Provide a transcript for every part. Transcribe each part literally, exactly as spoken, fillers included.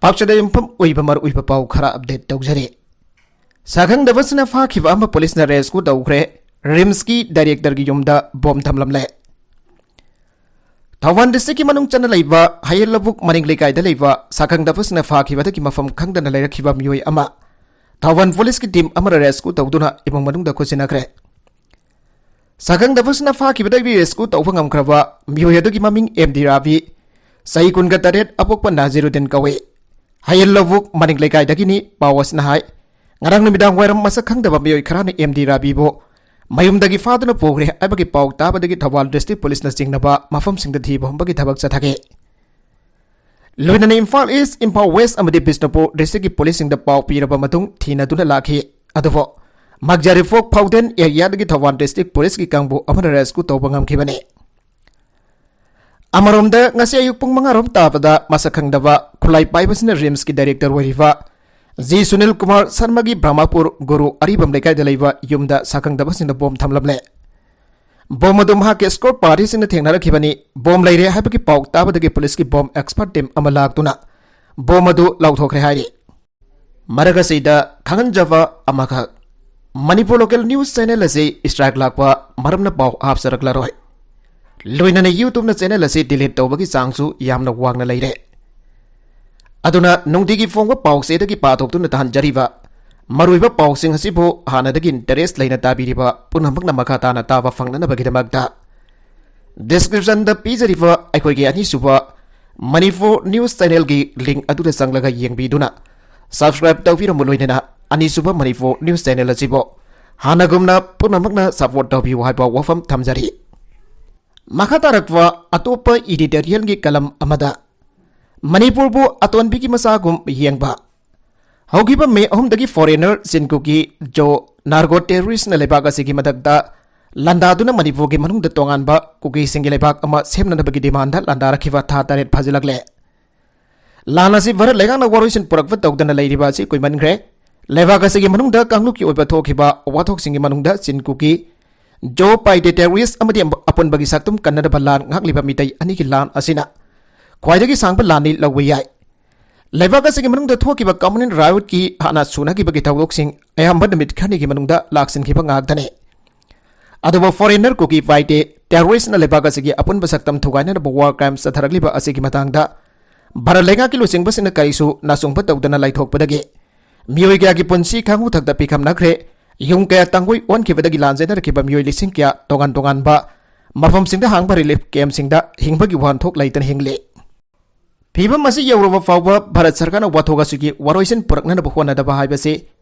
ꯄꯥꯎꯆꯦꯗ ꯌꯨꯝꯐꯝ ꯑꯣꯏꯕ ꯃꯔꯨꯑꯣꯏꯕ ꯄꯥꯎ ꯈꯔ ꯑꯞꯗꯦꯠ ꯇꯧꯖꯔꯤ꯫ ꯁꯛꯈꯪꯗꯕꯁꯤꯅ ꯐꯥꯈꯤꯕ ꯑꯃ ꯄꯨꯂꯤꯁꯅ ꯔꯦꯁꯀ꯭ꯌꯨ ꯇꯧꯈ꯭ꯔꯦ꯫ ꯔꯤꯝꯁꯀꯤ ꯗꯥꯏꯔꯦꯛꯇꯔꯒꯤ ꯌꯨꯝꯗ ꯕꯣꯝ ꯊꯝꯂꯝꯂꯦ꯫ ꯊꯧꯕꯥꯜ ꯗꯤꯁꯇ꯭ꯔꯤꯛꯀꯤ ꯃꯅꯨꯡ ꯆꯟꯅ ꯂꯩꯕ ꯍꯌꯦꯜ ꯂꯧꯕꯨꯛ ꯃꯅꯤꯡ ꯂꯩꯀꯥꯏꯗ ꯂꯩꯕ ꯁꯛꯈꯪꯗꯕꯁꯤꯅ ꯐꯥꯈꯤꯕꯗꯒꯤ ꯃꯐꯝ ꯈꯪꯗꯅ ꯂꯩꯔꯛꯈꯤꯕ ꯃꯤꯑꯣꯏ ꯑꯃ ꯊꯧꯕꯥꯜ ꯄꯨꯂꯤꯁꯀꯤ ꯇꯤꯝ ꯑꯃꯅ ꯔꯦꯁꯀ꯭ꯌꯨ ꯇꯧꯗꯨꯅ ꯏꯃꯨꯡ ꯃꯅꯨꯡꯗ ꯈꯨꯠꯁꯤꯟꯅꯈ꯭ꯔꯦ꯫ ꯁꯛꯈꯪꯗꯕꯁꯤꯅ ꯐꯥꯈꯤꯕꯗꯒꯤ ꯔꯦꯁꯀ꯭ꯌꯨ ꯇꯧꯕ ꯉꯝꯈ꯭ꯔꯕ ꯃꯤꯑꯣꯏ ꯑꯗꯨꯒꯤ ꯃꯃꯤꯡ ꯑꯦꯝ ꯗꯤ ꯔꯥꯕꯤ, ꯆꯍꯤ ꯀꯨꯟꯒ ꯇꯔꯦꯠ, ꯑꯄꯣꯛꯄ ꯅꯥꯖꯤꯔꯨꯗꯤꯟ ꯀꯧꯏ꯫ ꯍꯌꯦꯜ ꯂꯧꯕꯨꯛ ꯃꯅꯤꯡ ꯂꯩꯀꯥꯏꯗꯒꯤꯅꯤ꯫ ꯄꯥꯎ ꯑꯁꯤꯅ ꯍꯥꯏ, ꯉꯔꯥꯡ ꯅꯨꯃꯤꯗꯥꯡ ꯋꯥꯏꯔꯝ ꯃꯁꯛ ꯈꯪꯗꯕ ꯃꯤꯑꯣꯏ ꯈꯔꯅ ꯑꯦꯝ ꯗꯤ ꯔꯥꯕꯤꯕꯨ ꯃꯌꯨꯝꯗꯒꯤ ꯐꯥꯗꯨꯅ ꯄꯨꯈ꯭ꯔꯦ ꯍꯥꯏꯕꯒꯤ ꯄꯥꯎ ꯇꯥꯕꯗꯒꯤ ꯊꯧꯕꯥꯜ ꯗꯤꯁꯇ꯭ꯔꯤꯛ ꯄꯨꯂꯤꯁꯅ ꯆꯤꯡꯅꯕ ꯃꯐꯝꯁꯤꯡꯗ ꯊꯤꯕ ꯍꯨꯝꯕꯒꯤ ꯊꯕꯛ ꯆꯠꯊꯈꯤ꯫ ꯂꯣꯏꯅꯅ ꯏꯝꯐꯥꯜ ꯏꯁ, ꯏꯝꯐꯥꯜ ꯋꯦꯁ ꯑꯃꯗꯤ ꯕꯤꯁꯅꯨꯄꯨꯔ ꯗꯤꯁꯇ꯭ꯔꯤꯛꯀꯤ ꯄꯨꯂꯤꯁꯁꯤꯡꯗ ꯄꯥꯎ ꯄꯤꯔꯕ ꯃꯇꯨꯡ ꯊꯤꯅꯗꯨꯅ ꯂꯥꯛꯈꯤ꯫ ꯑꯗꯨꯕꯨ ꯃꯛꯖꯥꯔꯤꯐꯣꯛ ꯐꯥꯎꯗꯦꯟ ꯑꯦꯔꯤꯌꯥꯗꯒꯤ ꯊꯧꯕꯥꯜ ꯗꯤꯁꯇ꯭ꯔꯤꯛ ꯄꯨꯂꯤꯁꯀꯤ ꯀꯥꯡꯕꯨ ꯑꯃꯅ ꯔꯦꯁꯀ꯭ꯌꯨ ꯇꯧꯕ ꯉꯝꯈꯤꯕꯅꯤ꯫ ꯑꯃꯔꯣꯝꯗ, ꯉꯁꯤ ꯑꯌꯨꯛ ꯄꯨꯡ ꯃꯉꯥ ꯔꯣꯝ ꯇꯥꯕꯗ ꯃꯁꯛ ꯈꯪꯗꯕ ꯈꯨꯠꯂꯥꯏ ꯄꯥꯏꯕꯁꯤꯅ ꯔꯤꯝꯁꯀꯤ ꯗꯥꯏꯔꯦꯛꯇꯔ ꯑꯣꯏꯔꯤꯕ ꯖꯤ ꯁꯨꯅꯤꯜ ꯀꯨꯃꯥꯔ ꯁꯔꯃꯒꯤ ꯕ꯭ꯔꯍꯃꯄꯨꯔ ꯒꯨꯔꯨ ꯑꯔꯤꯕꯝ ꯂꯩꯀꯥꯏꯗ ꯂꯩꯕ ꯌꯨꯝꯗ ꯁꯛꯈꯪꯗꯕꯁꯤꯡꯅ ꯕꯣꯝ ꯊꯝꯂꯝꯂꯦ꯫ ꯕꯣꯝ ꯑꯗꯨ ꯃꯍꯥꯛꯀꯤ ꯁ꯭ꯀꯣꯔ ꯄꯥꯔꯇꯤꯁꯤꯡꯅ ꯊꯦꯡꯅꯔꯛꯈꯤꯕꯅꯤ꯫ ꯕꯣꯝ ꯂꯩꯔꯦ ꯍꯥꯏꯕꯒꯤ ꯄꯥꯎ ꯇꯥꯕꯗꯒꯤ ꯄꯨꯂꯤꯁꯀꯤ ꯕꯣꯝ ꯑꯦꯛꯁꯄꯔꯠ ꯇꯤꯝ ꯑꯃ ꯂꯥꯛꯇꯨꯅ ꯕꯣꯝ ꯑꯗꯨ ꯂꯧꯊꯣꯛꯈ꯭ꯔꯦ ꯍꯥꯏꯔꯤ꯫ ꯃꯔꯛ ꯑꯁꯤꯗ ꯈꯪꯍꯟꯖꯕ ꯑꯃꯈꯛ, ꯃꯅꯤꯄꯨꯔ ꯂꯣꯀꯦꯜ ꯅ꯭ꯌꯨꯁ ꯆꯦꯅꯦꯜ ꯑꯁꯤ ꯏꯁꯇ꯭ꯔꯥꯏꯛ ꯂꯥꯛꯄ ꯃꯔꯝꯅ ꯄꯥꯎ ꯍꯥꯞꯆꯔꯛꯂꯔꯣꯏ꯫ ꯂꯣꯏꯅꯅ ꯌꯨꯇ꯭ꯌꯨꯕꯅ ꯆꯦꯅꯦꯜ ꯑꯁꯤ ꯗꯤꯂꯤꯠ ꯇꯧꯕꯒꯤ ꯆꯥꯡꯁꯨ ꯌꯥꯝꯅ ꯋꯥꯡꯅ ꯂꯩꯔꯦ꯫ ꯑꯗꯨꯅ ꯅꯨꯡꯇꯤꯒꯤ ꯐꯣꯡꯕ ꯄꯥꯎꯆꯦꯗꯒꯤ ꯄꯥꯊꯣꯛꯇꯨꯅ ꯇꯥꯍꯟꯖꯔꯤꯕ ꯃꯔꯨꯑꯣꯏꯕ ꯄꯥꯎꯁꯤꯡ ꯑꯁꯤꯕꯨ ꯍꯥꯟꯅꯗꯒꯤ ꯏꯟꯇꯔꯦꯁ ꯂꯩꯅ ꯇꯥꯕꯤꯔꯤꯕ ꯄꯨꯝꯅꯃꯛꯅ ꯃꯈꯥ ꯇꯥꯅ ꯇꯥꯕ ꯐꯪꯅꯅꯕꯒꯤꯗꯃꯛꯇ ꯗꯤꯁꯀ꯭ꯔꯤꯞꯁꯟꯗ ꯄꯤꯖꯔꯤꯕ ꯑꯩꯈꯣꯏꯒꯤ ꯑꯅꯤꯁꯨꯕ ꯃꯅꯤꯄꯨꯔ ꯅ꯭ꯌꯨꯁ ꯆꯦꯅꯦꯜꯒꯤ ꯂꯤꯡ ꯑꯗꯨꯗ ꯆꯪꯂꯒ ꯌꯦꯡꯕꯤꯗꯨꯅ ꯁꯕꯁꯀ꯭ꯔꯥꯏꯕ ꯇꯧꯕꯤꯔꯝꯃꯨ꯫ ꯂꯣꯏꯅꯅ ꯑꯅꯤꯁꯨꯕ ꯃꯅꯤꯄꯨꯔ ꯅ꯭ꯌꯨꯁ ꯆꯦꯅꯦꯜ ꯑꯁꯤꯕꯨ ꯍꯥꯟꯅꯒꯨꯝꯅ ꯄꯨꯝꯅꯃꯛꯅ ꯁꯄꯣꯔꯠ ꯇꯧꯕꯤꯌꯨ ꯍꯥꯏꯕ ꯋꯥꯐꯝ ꯊꯝꯖꯔꯤ꯫ ꯃꯈꯥ ꯇꯥꯔꯛꯄ ꯑꯇꯣꯞꯄ ꯏꯗꯤꯇꯣꯔꯤꯌꯦꯜꯒꯤ ꯀꯂꯝ ꯑꯃꯗ, ꯃꯅꯤꯄꯨꯔꯕꯨ ꯑꯇꯣꯟꯕꯤꯒꯤ ꯃꯆꯥꯒꯨꯝ ꯌꯦꯡꯕ꯫ ꯍꯧꯈꯤꯕ ꯃꯦ ꯑꯍꯨꯝꯗꯒꯤ ꯐꯣꯔꯦꯅꯔ ꯆꯤꯟ ꯀꯨꯀꯤ ꯖꯣ ꯅꯥꯔꯒꯣ ꯇꯦꯔꯣꯔꯤꯁꯅ ꯂꯩꯕꯥꯛ ꯑꯁꯤꯒꯤ ꯃꯊꯛꯇ ꯂꯥꯟꯗꯥꯗꯨꯅ ꯃꯅꯤꯄꯨꯔꯒꯤ ꯃꯅꯨꯡꯗ ꯇꯣꯉꯥꯟꯕ ꯀꯨꯀꯤꯁꯤꯡꯒꯤ ꯂꯩꯕꯥꯛ ꯑꯃ ꯁꯦꯝꯅꯅꯕꯒꯤ ꯗꯤꯃꯥꯟꯗ ꯂꯥꯟꯗꯥꯔꯛꯈꯤꯕ ꯊꯥ ꯇꯔꯦꯠ ꯐꯥꯖꯤꯜꯂꯛꯂꯦ꯫ ꯂꯥꯟ ꯑꯁꯤ ꯚꯥꯔꯠ ꯂꯩꯉꯥꯛꯅ ꯋꯥꯔꯣꯏꯁꯤꯟ ꯄꯨꯔꯛꯄ ꯇꯧꯗꯅ ꯂꯩꯔꯤꯕ ꯑꯁꯤ ꯀꯨꯏꯃꯟꯈ꯭ꯔꯦ꯫ ꯂꯩꯕꯥꯛ ꯑꯁꯤꯒꯤ ꯃꯅꯨꯡꯗ ꯀꯥꯡꯂꯨꯞꯀꯤ ꯑꯣꯏꯕ ꯊꯣꯛꯈꯤꯕ ꯋꯥꯊꯣꯛꯁꯤꯡꯒꯤ ꯃꯅꯨꯡꯗ ꯆꯤꯟ ꯀꯨꯀꯤ, ꯖꯣ ꯄꯥꯏꯗꯦ ꯇꯦꯔꯣꯔꯤꯁ ꯑꯃꯗꯤ ꯑꯄꯨꯟꯕꯒꯤ ꯁꯛꯇꯝ ꯀꯟꯅꯅꯕ ꯂꯥꯟ ꯉꯥꯛꯂꯤꯕ ꯃꯤꯇꯩ ꯑꯅꯤꯒꯤ ꯂꯥꯟ ꯑꯁꯤꯅ ꯈ꯭ꯋꯥꯏꯗꯒꯤ ꯁꯥꯡꯕ ꯂꯥꯟꯅꯤ ꯂꯧꯕ ꯌꯥꯏ꯫ ꯂꯩꯕꯥꯛ ꯑꯁꯤꯒꯤ ꯃꯅꯨꯡꯗ ꯊꯣꯛꯈꯤꯕ communal riotꯀꯤ ꯍꯥꯟꯅ ꯁꯨꯅꯈꯤꯕꯒꯤ ꯊꯧꯗꯣꯛꯁꯤꯡ ꯑꯌꯥꯝꯕ ꯅꯨꯃꯤꯠ ꯈꯔꯅꯤꯒꯤ ꯃꯅꯨꯡꯗ ꯂꯥꯛꯁꯤꯟꯈꯤꯕ ꯉꯥꯛꯇꯅꯤ꯫ ꯑꯗꯨꯕꯨ foreigner ꯀꯨꯀꯤ ꯄꯥꯏꯇꯦ terroristꯅ ꯂꯩꯕꯥꯛ ꯑꯁꯤꯒꯤ ꯑꯄꯨꯟꯕ ꯁꯛꯇꯝ ꯊꯨꯒꯥꯏꯅꯅꯕ war crime ꯆꯠꯊꯔꯛꯂꯤꯕ ꯑꯁꯤꯒꯤ ꯃꯇꯥꯡꯗ ꯚꯥꯔꯠ ꯂꯩꯉꯥꯛꯀꯤ ꯂꯨꯆꯤꯡꯕꯁꯤꯡꯅ ꯀꯔꯤꯁꯨ ꯅꯥꯆꯨꯡꯕ ꯇꯧꯗꯅ ꯂꯩꯊꯣꯛꯄꯗꯒꯤ ꯃꯤꯑꯣꯏ ꯀꯌꯥꯒꯤ ꯄꯨꯟꯁꯤ ꯈꯥꯡꯉꯨ ꯊꯛꯇ ꯄꯤꯈꯝꯅꯈ꯭ꯔꯦ, ꯌꯨꯝ ꯀꯌꯥ ꯇꯥꯡꯒꯣꯏ ꯑꯣꯟꯈꯤꯕꯗꯒꯤ ꯂꯥꯟꯖꯦꯟꯅꯔꯛꯈꯤꯕ ꯃꯤꯑꯣꯏ ꯂꯤꯁꯤꯡ ꯀꯌꯥ ꯇꯣꯉꯥꯟ ꯇꯣꯉꯥꯟꯕ ꯃꯐꯝꯁꯤꯡꯗ ꯍꯥꯡꯕ relief campꯁꯤꯡꯗ ꯍꯤꯡꯕꯒꯤ ꯋꯥꯍꯟꯊꯣꯛ ꯂꯩꯇꯅ ꯍꯤꯡꯂꯤ꯫ ꯐꯤꯕꯝ ꯑꯁꯤ ꯌꯧꯔꯕ ꯐꯥꯎꯕ ꯚꯥꯔꯠ ꯁꯔꯀꯥꯔꯅ ꯋꯥꯊꯣꯛ ꯑꯁꯤꯒꯤ ꯋꯥꯔꯣꯏꯁꯤꯟ ꯄꯨꯔꯛꯅꯅꯕ ꯍꯣꯠꯅꯗꯕ ꯍꯥꯏꯕꯁꯤ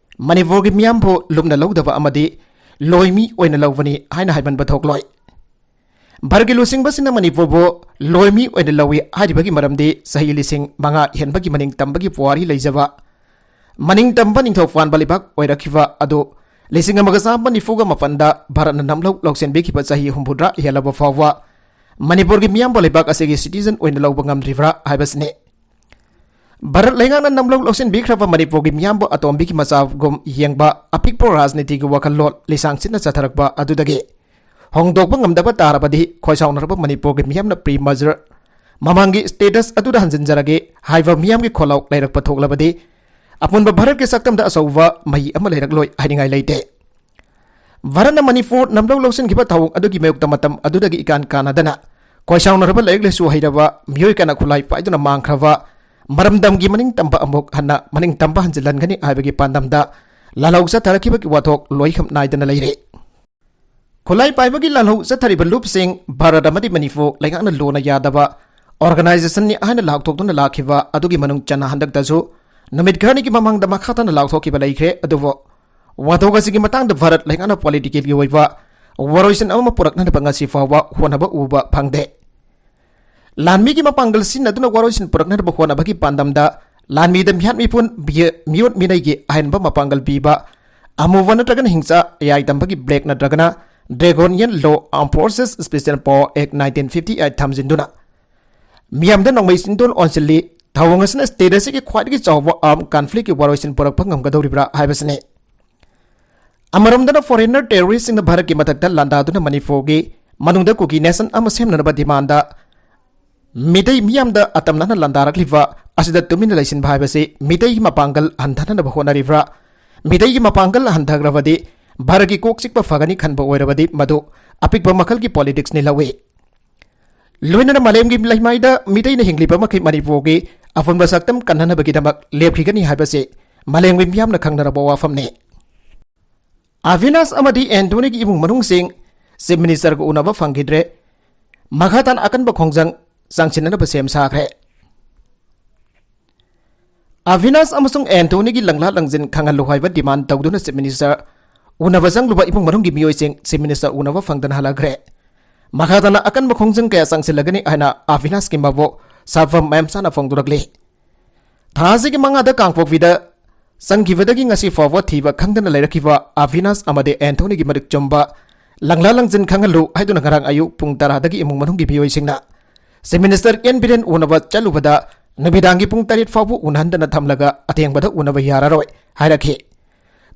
ꯃꯅꯤꯄꯨꯔꯒꯤ ꯃꯤꯌꯥꯝꯕꯨ ꯂꯨꯝꯅ ꯂꯧꯗꯕ ꯑꯃꯗꯤ ꯂꯣꯏꯃꯤ ꯑꯣꯏꯅ ꯂꯧꯕꯅꯤ ꯍꯥꯏꯅ ꯍꯥꯏꯃꯟꯕ ꯊꯣꯛꯂꯣꯏ꯫ ꯚꯥꯔꯠꯀꯤ ꯂꯨꯆꯤꯡꯕꯁꯤꯡꯅ ꯃꯅꯤꯄꯨꯔꯕꯨ ꯂꯣꯏꯃꯤ ꯑꯣꯏꯅ ꯂꯧꯏ ꯍꯥꯏꯔꯤꯕꯒꯤ ꯃꯔꯝꯗꯤ ꯆꯍꯤ ꯂꯤꯁꯤꯡ ꯃꯉꯥ ꯍꯦꯟꯕꯒꯤ ꯃꯅꯤꯡ ꯇꯝꯕꯒꯤ ꯄꯨꯋꯥꯔꯤ ꯂꯩꯖꯕ, ꯃꯅꯤꯡ ꯇꯝꯕ ꯅꯤꯡꯊꯧ ꯄꯥꯟꯕ ꯂꯩꯕꯥꯛ ꯑꯣꯏꯔꯛꯈꯤꯕ ꯑꯗꯨ ꯂꯤꯁꯤꯡ ꯑꯃꯒ ꯆꯥꯝꯃ ꯅꯤꯐꯨꯒ ꯃꯥꯄꯟꯗ ꯚꯥꯔꯠꯅ ꯅꯝꯂꯧ ꯂꯧꯁꯤꯟꯕꯤꯈꯤꯕ ꯆꯍꯤ ꯍꯨꯝꯐꯨꯇꯔꯥ ꯍꯦꯜꯂꯕ ꯐꯥꯎꯕ ꯃꯅꯤꯄꯨꯔꯒꯤ ꯃꯤꯌꯥꯝꯕ ꯂꯩꯕꯥꯛ ꯑꯁꯤꯒꯤ citizen ꯑꯣꯏꯅ ꯂꯧꯕ ꯉꯝꯗ꯭ꯔꯤꯕ꯭ꯔꯥ ꯍꯥꯏꯕꯁꯤꯅꯤ꯫ ꯚꯥꯔꯠ ꯂꯩꯉꯥꯛꯅ ꯅꯝꯂꯧ ꯂꯧꯁꯤꯟꯕꯤꯈ꯭ꯔꯕ ꯃꯅꯤꯄꯨꯔꯒꯤ ꯃꯤꯌꯥꯝꯕ ꯑꯇꯣꯝꯕꯤꯒꯤ ꯃꯆꯥꯒꯨꯝ ꯌꯦꯡꯕ ꯑꯄꯤꯛꯄ ꯔꯥꯖꯅꯤꯇꯤꯒꯤ ꯋꯥꯈꯜꯂꯣꯟ ꯂꯤꯁꯥꯡ ꯁꯤꯠꯅ ꯆꯠꯊꯔꯛꯄ ꯑꯗꯨꯗꯒꯤ ꯍꯣꯡꯗꯣꯛꯄ ꯉꯝꯗꯕ ꯇꯥꯔꯕꯗꯤ ꯈꯣꯏꯁꯥꯎꯅꯔꯕ ꯃꯅꯤꯄꯨꯔꯒꯤ ꯃꯤꯌꯥꯝꯅ pre-merger ꯃꯃꯥꯡꯒꯤ status ꯑꯗꯨꯗ ꯍꯟꯖꯤꯟꯖꯔꯒꯦ ꯍꯥꯏꯕ ꯃꯤꯌꯥꯝꯒꯤ ꯈꯣꯜꯂꯥꯎ ꯂꯩꯔꯛꯄ ꯊꯣꯛꯂꯕꯗꯤ ꯑꯄꯨꯟꯕ ꯚꯥꯔꯠꯀꯤ ꯁꯛꯇꯝꯗ ꯑꯆꯧꯕ ꯃꯍꯤ ꯑꯃ ꯂꯩꯔꯛꯂꯣꯏ ꯍꯥꯏꯅꯤꯡꯉꯥꯏ ꯂꯩꯇꯦ꯫ ꯚꯥꯔꯠꯅ ꯃꯅꯤꯄꯨꯔ ꯅꯝꯂꯧ ꯂꯧꯁꯤꯟꯈꯤꯕ ꯊꯧꯑꯣꯡ ꯑꯗꯨꯒꯤ ꯃꯥꯌꯣꯛꯇ ꯃꯇꯝ ꯑꯗꯨꯗꯒꯤ ꯏꯀꯥꯟ ꯀꯥꯟꯅꯗꯅ ꯈꯣꯏꯁꯥꯎꯅꯔꯕ ꯂꯥꯏꯔꯤꯛ ꯂꯥꯏꯁꯨ ꯍꯩꯔꯕ ꯃꯤꯑꯣꯏ ꯀꯌꯥꯅ ꯈꯨꯠꯂꯥꯏ ꯄꯥꯏꯗꯨꯅ ꯃꯥꯡꯈ꯭ꯔꯕ ꯃꯔꯝꯗꯝꯒꯤ ꯃꯅꯤꯡ ꯇꯝꯕ ꯑꯃꯨꯛ ꯍꯟꯅ ꯃꯅꯤꯡ ꯇꯝꯕ ꯍꯟꯖꯤꯜꯍꯟꯒꯅꯤ ꯍꯥꯏꯕꯒꯤ ꯄꯥꯟꯗꯝꯗ ꯂꯥꯜꯍꯧ ꯆꯠꯊꯔꯛꯈꯤꯕꯒꯤ ꯋꯥꯊꯣꯛ ꯂꯣꯏꯈꯝ ꯅꯥꯏꯗꯅ ꯂꯩꯔꯦ꯫ ꯈꯨꯠꯂꯥꯏ ꯄꯥꯏꯕꯒꯤ ꯂꯥꯜꯍꯧ ꯆꯠꯊꯔꯤꯕ ꯂꯨꯞꯁꯤꯡ ꯚꯥꯔꯠ ꯑꯃꯗꯤ ꯃꯅꯤꯄꯨꯔ ꯂꯩꯉꯥꯛꯅ ꯂꯣꯟꯅ ꯌꯥꯗꯕ organizationꯅꯤ ꯍꯥꯏꯅ ꯂꯥꯎꯊꯣꯛꯇꯨꯅ ꯂꯥꯛꯈꯤꯕ ꯑꯗꯨꯒꯤ ꯃꯅꯨꯡ ꯆꯟꯅ ꯍꯟꯗꯛꯇꯁꯨ ꯅꯨꯃꯤꯠ ꯈꯔꯅꯤꯒꯤ ꯃꯃꯥꯡꯗ ꯃꯈꯥ ꯇꯥꯅ ꯂꯥꯎꯊꯣꯛꯈꯤꯕ ꯂꯩꯈ꯭ꯔꯦ꯫ ꯑꯗꯨꯕꯨ ꯋꯥꯊꯣꯛ ꯑꯁꯤꯒꯤ ꯃꯇꯥꯡꯗ ꯚꯥꯔꯠ ꯂꯩꯉꯥꯛꯅ politicalꯒꯤ ꯑꯣꯏꯕ ꯋꯥꯔꯣꯏꯁꯤꯟ ꯑꯃ ꯄꯨꯔꯛꯅꯅꯕ ꯉꯁꯤ ꯐꯥꯎꯕ ꯍꯣꯠꯅꯕ ꯎꯕ ꯐꯪꯗꯦ꯫ ꯂꯥꯟꯃꯤꯒꯤ ꯃꯄꯥꯡꯒꯜ ꯁꯤꯖꯤꯟꯅꯗꯨꯅ ꯋꯥꯔꯣꯏꯁꯤꯟ ꯄꯨꯔꯛꯅꯅꯕ ꯍꯣꯠꯅꯕꯒꯤ ꯄꯥꯟꯗꯝꯗ ꯂꯥꯟꯃꯤꯗ ꯃꯤꯍꯥꯠ ꯃꯤꯄꯨꯟ, ꯃꯤꯑꯣꯠ ꯃꯤꯅꯩꯒꯤ ꯑꯍꯦꯟꯕ ꯃꯄꯥꯡꯒꯜ ꯄꯤꯕ ꯑꯃꯨꯕ ꯅꯠꯇ꯭ꯔꯒꯅ ꯍꯤꯡꯁꯥ ꯌꯥꯏꯗꯝꯕꯒꯤ black ꯅꯠꯇ꯭ꯔꯒꯅ Draconian Law Enforcers Special Power Act nineteen fifty eight ꯊꯝꯖꯤꯟꯗꯨꯅ ꯃꯤꯌꯥꯝꯗ ꯅꯣꯡꯃꯩ ꯆꯤꯟꯗꯣꯟ ꯑꯣꯟꯁꯤꯜꯂꯤ꯫ ꯊꯧꯑꯣꯡ ꯑꯁꯤꯅ state ꯑꯁꯤꯒꯤ ꯈ꯭ꯋꯥꯏꯗꯒꯤ ꯆꯥꯎꯕ armed conflictꯀꯤ ꯋꯥꯔꯣꯏꯁꯤꯟ ꯄꯨꯔꯛꯄ ꯉꯝꯒꯗꯧꯔꯤꯕ꯭ꯔꯥ ꯍꯥꯏꯕꯁꯤꯅꯤ꯫ ꯑꯃꯔꯣꯝꯗꯅ foreigner terroristꯁꯤꯡꯅ ꯚꯥꯔꯠꯀꯤ ꯃꯊꯛꯇ ꯂꯥꯟꯗꯥꯗꯨꯅ ꯃꯅꯤꯄꯨꯔꯒꯤ ꯃꯅꯨꯡꯗ ꯀꯨꯀꯤ nation ꯑꯃ ꯁꯦꯝꯅꯅꯕ demandꯗ ꯃꯤꯇꯩ ꯃꯤꯌꯥꯝꯗ ꯑꯇꯝꯅꯅ ꯂꯥꯟꯗꯥꯔꯛꯂꯤꯕ ꯑꯁꯤꯗ ꯇꯨꯃꯤꯟꯅ ꯂꯩꯁꯤꯟꯕ ꯍꯥꯏꯕꯁꯤ ꯃꯤꯇꯩꯒꯤ ꯃꯄꯥꯡꯒꯜ ꯍꯟꯊꯅꯅꯕ ꯍꯣꯠꯅꯔꯤꯕ꯭ꯔꯥ? ꯃꯤꯇꯩꯒꯤ ꯃꯄꯥꯡꯒꯜ ꯍꯟꯊꯈ꯭ꯔꯕꯗꯤ ꯚꯥꯔꯠꯀꯤ ꯀꯣꯛ ꯆꯤꯛꯄ ꯐꯒꯅꯤ ꯈꯟꯕ ꯑꯣꯏꯔꯕꯗꯤ ꯃꯗꯨ ꯑꯄꯤꯛꯄ ꯃꯈꯜꯒꯤ politics ꯅꯤ ꯂꯧꯏ꯫ ꯂꯣꯏꯅꯅ ꯃꯥꯂꯦꯝꯒꯤ ꯂꯩꯃꯥꯏꯗ ꯃꯤꯇꯩꯅ ꯍꯤꯡꯂꯤꯕ ꯃꯈꯩ ꯃꯅꯤꯄꯨꯔꯒꯤ ꯑꯄꯨꯟꯕ ꯁꯛꯇꯝ ꯀꯟꯅꯅꯕꯒꯤꯗꯃꯛ ꯂꯦꯞꯈꯤꯒꯅꯤ ꯍꯥꯏꯕꯁꯤ ꯃꯥꯂꯦꯝꯒꯤ ꯃꯤꯌꯥꯝꯅ ꯈꯪꯅꯔꯕ ꯋꯥꯐꯝꯅꯤ꯫ ꯑꯚꯤꯅꯥꯁ ꯑꯃꯗꯤ ꯑꯦꯟꯊꯣꯅꯤꯒꯤ ꯏꯃꯨꯡ ꯃꯅꯨꯡꯁꯤꯡ Chief Minister ꯒ ꯎꯅꯕ ꯐꯪꯈꯤꯗ꯭ꯔꯦ꯫ ꯃꯈꯥ ꯇꯥꯅ ꯑꯀꯟꯕ ꯈꯣꯡꯖꯪ ꯆꯪꯁꯤꯟꯅꯅꯕ ꯁꯦꯝ ꯁꯥꯈ꯭ꯔꯦ꯫ ꯑꯚꯤꯅꯥꯁ ꯑꯃꯁꯨꯡ ꯑꯦꯟꯊꯣꯅꯤꯒꯤ ꯂꯪꯂꯥ ꯂꯪꯖꯤꯟ ꯈꯪꯍꯜꯂꯨ ꯍꯥꯏꯕ demand ꯇꯧꯗꯨꯅ Chief Minister ꯎꯅꯕ ꯆꯪꯂꯨꯕ ꯏꯃꯨꯡ ꯃꯅꯨꯡꯒꯤ ꯃꯤꯑꯣꯏꯁꯤꯡ Chief Minister ꯎꯅꯕ ꯐꯪꯗꯅ ꯍꯜꯂꯛꯈ꯭ꯔꯦ꯫ ꯃꯈꯥ ꯇꯥꯅ ꯑꯀꯟꯕ ꯈꯣꯡꯖꯪ ꯀꯌꯥ ꯆꯪꯁꯤꯜꯂꯒꯅꯤ ꯍꯥꯏꯅ ꯑꯚꯤꯅꯥꯁꯀꯤ ꯃꯕꯣꯛ ꯁꯥꯐꯝ ꯃꯦꯝꯁꯥꯅ ꯐꯣꯡꯗꯣꯔꯛꯂꯤ꯫ ꯊꯥ ꯑꯁꯤꯒꯤ ꯃꯉꯥꯗ ꯀꯥꯡꯄꯣꯛꯄꯤꯗ ꯆꯪꯈꯤꯕꯗꯒꯤ ꯉꯁꯤ ꯐꯥꯎꯕ ꯊꯤꯕ ꯈꯪꯗꯅ ꯂꯩꯔꯛꯈꯤꯕ ꯑꯚꯤꯅꯥꯁ ꯑꯃꯗꯤ ꯑꯦꯟꯊꯣꯅꯤꯒꯤ ꯃꯔꯤꯛ ꯆꯨꯝꯕ ꯂꯪꯂꯥ ꯂꯪꯖꯤꯟ ꯈꯪꯍꯜꯂꯨ ꯍꯥꯏꯗꯨꯅ ꯉꯔꯥꯡ ꯑꯌꯨꯛ ꯄꯨꯡ ꯇꯔꯥꯗꯒꯤ ꯏꯃꯨꯡ ꯃꯅꯨꯡꯒꯤ ꯃꯤꯑꯣꯏꯁꯤꯡꯅ Chief Minister ꯑꯦꯟ ꯕꯤꯔꯦꯟ ꯎꯅꯕ ꯆꯠꯂꯨꯕꯗ ꯅꯨꯃꯤꯗꯥꯡꯒꯤ ꯄꯨꯡ ꯇꯔꯦꯠ ꯐꯥꯎꯕ ꯎꯅꯍꯟꯗꯅ ꯊꯝꯂꯒ ꯑꯊꯦꯡꯕꯗ ꯎꯅꯕ ꯌꯥꯔꯔꯣꯏ ꯍꯥꯏꯔꯛꯈꯤ꯫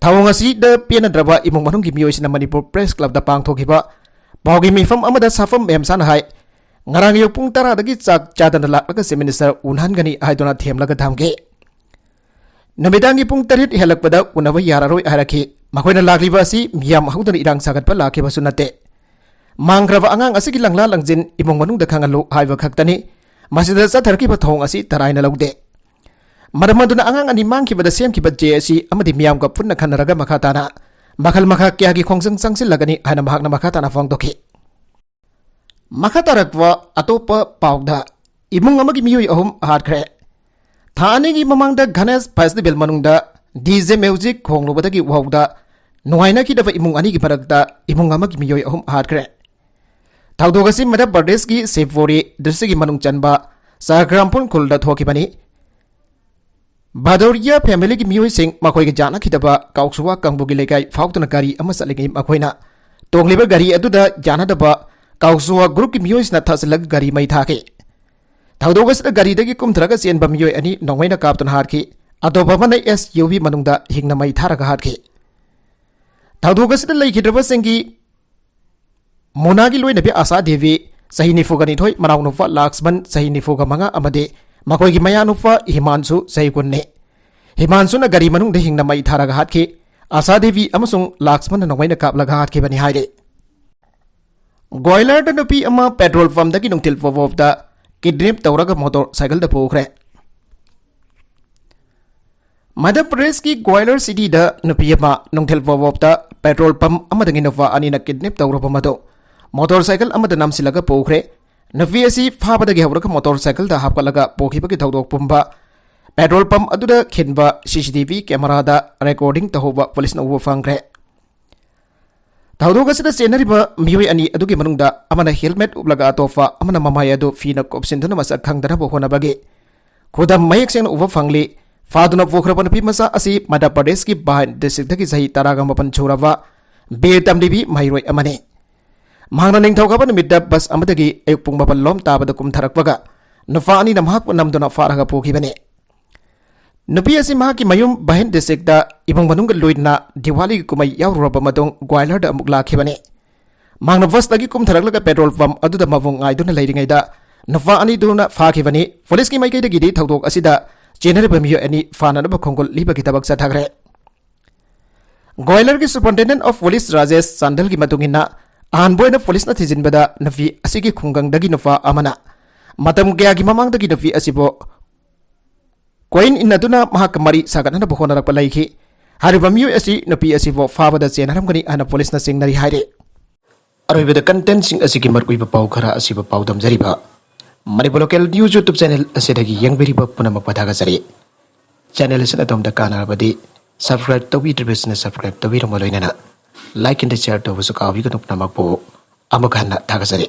ꯊꯧꯑꯣꯡ ꯑꯁꯤꯗ ꯄꯦꯟꯅꯗ꯭ꯔꯕ ꯏꯃꯨꯡ ꯃꯅꯨꯡꯒꯤ ꯃꯤꯑꯣꯏꯁꯤꯡꯅ ꯃꯅꯤꯄꯨꯔ Press Club ꯇ ꯄꯥꯡꯊꯣꯛꯈꯤꯕ ꯄꯥꯎꯒꯤ ꯃꯤꯐꯝ ꯑꯃꯗ ꯁꯥꯐꯝ ꯃꯦꯝꯁꯥꯅ ꯍꯥꯏ, ꯉꯔꯥꯡ ꯑꯌꯨꯛ ꯄꯨꯡ ꯇꯔꯥꯗꯒꯤ ꯆꯥꯛ ꯆꯥꯗꯅ ꯂꯥꯛꯂꯒ Chief Minister ꯎꯅꯍꯟꯒꯅꯤ ꯍꯥꯏꯗꯨꯅ ꯊꯦꯝꯂꯒ ꯊꯝꯈꯤ꯫ ꯅꯨꯃꯤꯗꯥꯡꯒꯤ ꯄꯨꯡ ꯇꯔꯦꯠ ꯍꯦꯜꯂꯛꯄꯗ ꯎꯅꯕ ꯌꯥꯔꯔꯣꯏ ꯍꯥꯏꯔꯛꯈꯤ꯫ ꯃꯈꯣꯏꯅ ꯂꯥꯛꯂꯤꯕ ꯑꯁꯤ ꯃꯤꯌꯥꯝ ꯍꯧꯗꯅ ꯏꯔꯥꯡ ꯁꯥꯒꯠꯄ ꯂꯥꯛꯈꯤꯕꯁꯨ ꯅꯠꯇꯦ꯫ ꯃꯥꯡꯈ꯭ꯔꯕ ꯑꯉꯥꯡ ꯑꯁꯤꯒꯤ ꯂꯪꯂꯥ ꯂꯪꯖꯤꯟ ꯏꯃꯨꯡ ꯃꯅꯨꯡꯗ ꯈꯪꯍꯜꯂꯨ ꯍꯥꯏꯕ ꯈꯛꯇꯅꯤ꯫ ꯃꯁꯤꯗ ꯆꯠꯊꯔꯛꯈꯤꯕ ꯊꯧꯑꯣꯡ ꯑꯁꯤ ꯇꯔꯥꯏꯅ ꯂꯧꯗꯦ꯫ ꯃꯔꯝ ꯑꯗꯨꯅ ꯑꯉꯥꯡ ꯑꯅꯤ ꯃꯥꯡꯈꯤꯕꯗ ꯁꯦꯝꯈꯤꯕ J A C ꯑꯃꯗꯤ ꯃꯤꯌꯥꯝꯒ ꯄꯨꯟꯅ ꯈꯟꯅꯔꯒ ꯃꯈꯥ ꯇꯥꯅ ꯃꯈꯜ ꯃꯈꯥ ꯀꯌꯥꯒꯤ ꯈꯣꯡꯖꯪ ꯆꯪꯁꯤꯜꯂꯒꯅꯤ ꯍꯥꯏꯅ ꯃꯍꯥꯛꯅ ꯃꯈꯥ ꯇꯥꯅ ꯐꯣꯡꯗꯣꯛꯈꯤ꯫ ꯃꯈꯥ ꯇꯥꯔꯛꯄ ꯑꯇꯣꯞꯄ ꯄꯥꯎꯗ, ꯏꯃꯨꯡ ꯑꯃꯒꯤ ꯃꯤꯑꯣꯏ ꯑꯍꯨꯝ ꯍꯥꯠꯈ꯭ꯔꯦ꯫ ꯊꯥ ꯑꯅꯤꯒꯤ ꯃꯃꯥꯡꯗ Ganesh Festival ꯃꯅꯨꯡꯗ D J music ꯈꯣꯡꯂꯨꯕꯗꯒꯤ ꯎꯍꯧꯗ ꯅꯨꯡꯉꯥꯏꯅꯈꯤꯗꯕ ꯏꯃꯨꯡ ꯑꯅꯤꯒꯤ ꯃꯔꯛꯇ ꯏꯃꯨꯡ ꯑꯃꯒꯤ ꯃꯤꯑꯣꯏ ꯑꯍꯨꯝ ꯍꯥꯠꯈ꯭ꯔꯦ꯫ ꯊꯧꯗꯣꯛ ꯑꯁꯤ ꯃꯙ꯭ꯌ ꯄ꯭ꯔꯗꯦꯁꯀꯤ ꯁꯤꯕꯄꯨꯔꯤ district ꯀꯤ ꯃꯅꯨꯡ ꯆꯟꯕ ꯆꯥꯒ꯭ꯔꯥꯝꯐꯣꯟ ꯈꯨꯜꯗ ꯊꯣꯛꯈꯤꯕꯅꯤ꯫ ꯚꯥꯗꯣꯔꯤꯌꯥ family ꯒꯤ ꯃꯤꯑꯣꯏꯁꯤꯡ ꯃꯈꯣꯏꯒ ꯌꯥꯅꯈꯤꯗꯕ ꯀꯥꯎꯁꯨꯋꯥ ꯀꯥꯡꯕꯨꯒꯤ ꯂꯩꯀꯥꯏ ꯐꯥꯎꯗꯨꯅ ꯒꯥꯔꯤ ꯑꯃ ꯆꯠꯂꯤꯉꯩ ꯃꯈꯣꯏꯅ ꯇꯣꯡꯂꯤꯕ ꯒꯥꯔꯤ ꯑꯗꯨꯗ ꯌꯥꯅꯗꯕ ꯀꯥꯎꯁꯨꯋꯥ group ꯀꯤ ꯃꯤꯑꯣꯏꯁꯤꯡꯅ ꯊꯥꯖꯤꯜꯂꯒ ꯒꯥꯔꯤ ꯃꯩ ꯊꯥꯈꯤ꯫ ꯊꯧꯗꯣꯛ ꯑꯁꯤꯗ ꯒꯥꯔꯤꯗꯒꯤ ꯀꯨꯝꯊꯔꯒ ꯆꯦꯟꯕ ꯃꯤꯑꯣꯏ ꯑꯅꯤ ꯅꯣꯡꯃꯩꯅ ꯀꯥꯞꯇꯨꯅ ꯍꯥꯠꯈꯤ꯫ ꯑꯇꯣꯞꯄ ꯑꯃꯅ S U V ꯃꯅꯨꯡꯗ ꯍꯤꯡꯅ ꯃꯩ ꯊꯥꯔꯒ ꯍꯥꯠꯈꯤ꯫ ꯊꯧꯗꯣꯛ ꯑꯁꯤꯗ ꯂꯩꯈꯤꯗ꯭ꯔꯕꯁꯤꯡꯒꯤ ꯃꯣꯅꯥꯒꯤ ꯂꯣꯏꯅꯕꯤ ꯑꯥꯁꯥ ꯗꯦꯕꯤ, ꯆꯍꯤ ꯅꯤꯐꯨꯒ ꯅꯤꯊꯣꯏ, ꯃꯅꯥꯎꯅꯨꯄꯥ ꯂꯥꯛꯁꯃꯟ, ꯆꯍꯤ ꯅꯤꯐꯨꯒ ꯃꯉꯥ, ꯑꯃꯗꯤ ꯃꯈꯣꯏꯒꯤ ꯃꯌꯥꯅꯨꯄꯥ ꯍꯤꯃꯥꯟꯁꯨ ꯆꯍꯤ ꯀꯨꯟꯅꯤ꯫ ꯍꯤꯃꯥꯟꯁꯨꯅ ꯒꯥꯔꯤ ꯃꯅꯨꯡꯗ ꯍꯤꯡꯅ ꯃꯩ ꯊꯥꯔꯒ ꯍꯥꯠꯈꯤ꯫ ꯑꯥꯁꯥ ꯗꯦꯕꯤ ꯑꯃꯁꯨꯡ ꯂꯥꯛꯁꯃꯟꯅ ꯅꯣꯡꯃꯩꯅ ꯀꯥꯞꯂꯒ ꯍꯥꯠꯈꯤꯕꯅꯤ ꯍꯥꯏꯔꯤ꯫ ꯒ꯭ꯋꯥꯂꯔꯗ ꯅꯨꯄꯤ ꯑꯃ ꯄꯦꯇ꯭ꯔꯣꯜ ꯄꯝꯗꯒꯤ ꯅꯨꯡꯊꯤꯜ ꯐꯥꯎꯕꯗ ꯀꯤꯗꯅꯦꯞ ꯇꯧꯔꯒ ꯃꯣꯇꯣꯔ ꯁꯥꯏꯀꯜꯗ ꯄꯨꯈ꯭ꯔꯦ꯫ ꯃꯙ꯭ꯌ ꯄ꯭ꯔꯗꯦꯁꯀꯤ ꯒ꯭ꯋꯥꯂꯔ ꯁꯤꯇꯤꯗ ꯅꯨꯄꯤ ꯑꯃ ꯅꯨꯡꯊꯤꯜ ꯐꯥꯎꯕꯗ ꯄꯦꯇ꯭ꯔꯣꯜ ꯄꯝ ꯑꯃꯗꯒꯤ ꯅꯨꯄꯥ ꯑꯅꯤꯅ ꯀꯤꯗꯅꯦꯞ ꯇꯧꯔꯕ ꯃꯗꯨ ꯃꯣꯇꯣꯔ ꯁꯥꯏꯀꯜ ꯑꯃꯗ ꯅꯝꯁꯤꯜꯂꯒ ꯄꯨꯈ꯭ꯔꯦ꯫ ꯅꯨꯄꯤ ꯑꯁꯤ ꯐꯥꯕꯗꯒꯤ ꯍꯧꯔꯒ ꯃꯣꯇꯣꯔ ꯁꯥꯏꯀꯜꯗ ꯍꯥꯞꯀꯠꯂꯒ ꯄꯨꯈꯤꯕꯒꯤ ꯊꯧꯗꯣꯛ ꯄꯨꯝꯕ ꯄꯦꯇ꯭ꯔꯣꯜ ꯄꯝ ꯑꯗꯨꯗ ꯈꯤꯟꯕ ꯁꯤ ꯁꯤ ꯇꯤ ꯚꯤ ꯀꯦꯃꯦꯔꯥꯗ ꯔꯦꯀꯣꯔꯗꯤꯡ ꯇꯧꯍꯧꯕ ꯄꯨꯂꯤꯁꯅ ꯎꯕ ꯐꯪꯈ꯭ꯔꯦ꯫ ꯊꯧꯗꯣꯛ ꯑꯁꯤꯗ ꯆꯦꯟꯅꯔꯤꯕ ꯃꯤꯑꯣꯏ ꯑꯅꯤ ꯑꯗꯨꯒꯤ ꯃꯅꯨꯡꯗ ꯑꯃꯅ ꯍꯦꯜꯃꯦꯠ ꯎꯞꯂꯒ ꯑꯇꯣꯞꯄ ꯑꯃꯅ ꯃꯃꯥꯏ ꯑꯗꯨ ꯐꯤꯅ ꯀꯨꯞꯁꯤꯟꯗꯨꯅ ꯃꯁꯛ ꯈꯪꯗꯅꯕ ꯍꯣꯠꯅꯕꯒꯤ ꯈꯨꯗꯝ ꯃꯌꯦꯛ ꯁꯦꯡꯅ ꯎꯕ ꯐꯪꯂꯤ꯫ ꯐꯥꯗꯨꯅ ꯄꯨꯈ꯭ꯔꯕ ꯅꯨꯄꯤ ꯃꯆꯥ ꯑꯁꯤ ꯃꯙ꯭ꯌ ꯄ꯭ꯔꯗꯦꯁꯀꯤ ꯚꯥꯏꯟ ꯗꯤꯁꯇ꯭ꯔꯤꯛꯇꯒꯤ ꯆꯍꯤ ꯇꯔꯥꯒ ꯃꯥꯄꯟ ꯁꯨꯔꯕ ꯕꯤ ꯑꯦ ꯇꯝꯂꯤꯕꯤ ꯃꯍꯩꯔꯣꯏ ꯑꯃꯅꯤ꯫ ꯃꯍꯥꯛꯅ ꯅꯤꯡꯊꯧꯀꯥꯕ ꯅꯨꯃꯤꯠꯇ ꯕꯁ ꯑꯃꯗꯒꯤ ꯑꯌꯨꯛ ꯄꯨꯡ ꯃꯥꯄꯟ ꯂꯣꯝ ꯇꯥꯕꯗ ꯀꯨꯝꯊꯔꯛꯄꯒ ꯅꯨꯄꯥ ꯑꯅꯤꯅ ꯃꯍꯥꯛꯄꯨ ꯅꯝꯗꯨꯅ ꯐꯥꯔꯒ ꯄꯨꯈꯤꯕꯅꯤ꯫ ꯅꯨꯄꯤ ꯑꯁꯤ ꯃꯍꯥꯛꯀꯤ ꯃꯌꯨꯝ ꯚꯥꯏꯟ ꯗꯤꯁꯇ꯭ꯔꯤꯛꯇ ꯏꯃꯨꯡ ꯃꯅꯨꯡꯒ ꯂꯣꯏꯅꯅ ꯗꯤꯋꯥꯂꯤꯒꯤ ꯀꯨꯝꯍꯩ ꯌꯥꯎꯔꯨꯔꯕ ꯃꯇꯨꯡ ꯒ꯭ꯋꯥꯂꯔꯗ ꯑꯃꯨꯛ ꯂꯥꯛꯈꯤꯕꯅꯤ꯫ ꯃꯍꯥꯛꯅ ꯕꯁꯇꯒꯤ ꯀꯨꯝꯊꯔꯛꯂꯒ ꯄꯦꯇ꯭ꯔꯣꯜ ꯄꯝ ꯑꯗꯨꯗ ꯃꯕꯨꯡ ꯉꯥꯏꯗꯨꯅ ꯂꯩꯔꯤꯉꯩꯗ ꯅꯨꯄꯥ ꯑꯅꯤꯗꯨꯅ ꯐꯥꯈꯤꯕꯅꯤ꯫ ꯄꯨꯂꯤꯁꯀꯤ ꯃꯥꯏꯀꯩꯗꯒꯤꯗꯤ ꯊꯧꯗꯣꯛ ꯑꯁꯤꯗ ꯆꯦꯟꯅꯔꯤꯕ ꯃꯤꯑꯣꯏ ꯑꯅꯤ ꯐꯥꯅꯅꯕ ꯈꯣꯡꯒꯨꯜ ꯂꯤꯕꯒꯤ ꯊꯕꯛ ꯆꯠꯊꯈ꯭ꯔꯦ꯫ ꯒ꯭ꯋꯥꯂꯔꯒꯤ ꯁꯨꯄꯔꯤꯟꯇꯦꯟꯗꯦꯟ ꯑꯣꯐ ꯄꯨꯂꯤꯁ ꯔꯥꯖꯦꯁ ꯆꯥꯟꯗꯜꯒꯤ ꯃꯇꯨꯡ ꯏꯟꯅ, ꯑꯍꯥꯟꯕ ꯑꯣꯏꯅ ꯄꯨꯂꯤꯁꯅ ꯊꯤꯖꯤꯟꯕꯗ ꯅꯨꯄꯤ ꯑꯁꯤꯒꯤ ꯈꯨꯡꯒꯪꯗꯒꯤ ꯅꯨꯄꯥ ꯑꯃꯅ ꯃꯇꯝ ꯀꯌꯥꯒꯤ ꯃꯃꯥꯡꯗꯒꯤ ꯅꯨꯄꯤ ꯑꯁꯤꯕꯨ ꯀꯣꯏꯟ ꯏꯟꯅꯗꯨꯅ ꯃꯍꯥꯛꯀ ꯃꯔꯤ ꯁꯥꯒꯠꯅꯅꯕ ꯍꯣꯠꯅꯔꯛꯄ ꯂꯩꯈꯤ꯫ ꯍꯥꯏꯔꯤꯕ ꯃꯤꯑꯣꯏ ꯑꯁꯤ ꯅꯨꯄꯤ ꯑꯁꯤꯕꯨ ꯐꯥꯕꯗ ꯆꯦꯟꯅꯔꯝꯒꯅꯤ ꯍꯥꯏꯅ ꯄꯨꯂꯤꯁꯅ ꯆꯤꯡꯅꯔꯤ ꯍꯥꯏꯔꯤ꯫ ꯑꯔꯣꯏꯕꯗ ꯀꯟꯇꯦꯟꯁꯤꯡ ꯑꯁꯤꯒꯤ ꯃꯔꯨꯑꯣꯏꯕ ꯄꯥꯎ ꯈꯔ ꯑꯁꯤꯕꯨ ꯄꯥꯎꯗꯝꯖꯔꯤꯕ Manipur local news YouTube channel ꯑꯁꯤꯗꯒꯤ ꯌꯦꯡꯕꯤꯔꯤꯕ ꯄꯨꯝꯅꯃꯛꯄꯨ ꯊꯥꯒꯠꯆꯔꯤ꯫ ꯆꯦꯅꯦꯜ ꯑꯁꯤꯅ ꯑꯗꯣꯝꯗ ꯀꯥꯟꯅꯔꯕꯗꯤ ꯁꯕꯁꯀ꯭ꯔꯥꯏꯕ ꯇꯧꯕꯤꯗ꯭ꯔꯤꯕꯁꯤꯡꯅ ꯁꯕꯁꯀ꯭ꯔꯥꯏꯕ ꯇꯧꯕꯤꯔꯝꯕ ꯂꯣꯏꯅꯅ ꯂꯥꯏꯛ ꯑꯦꯟ ꯁꯤꯌꯔ ꯇꯧꯕꯁꯨ ꯀꯥꯎꯕꯤꯒꯅꯨ꯫ ꯄꯨꯝꯅꯃꯛꯄꯨ ꯑꯃꯨꯛ ꯍꯟꯅ ꯊꯥꯒꯠꯆꯔꯤ꯫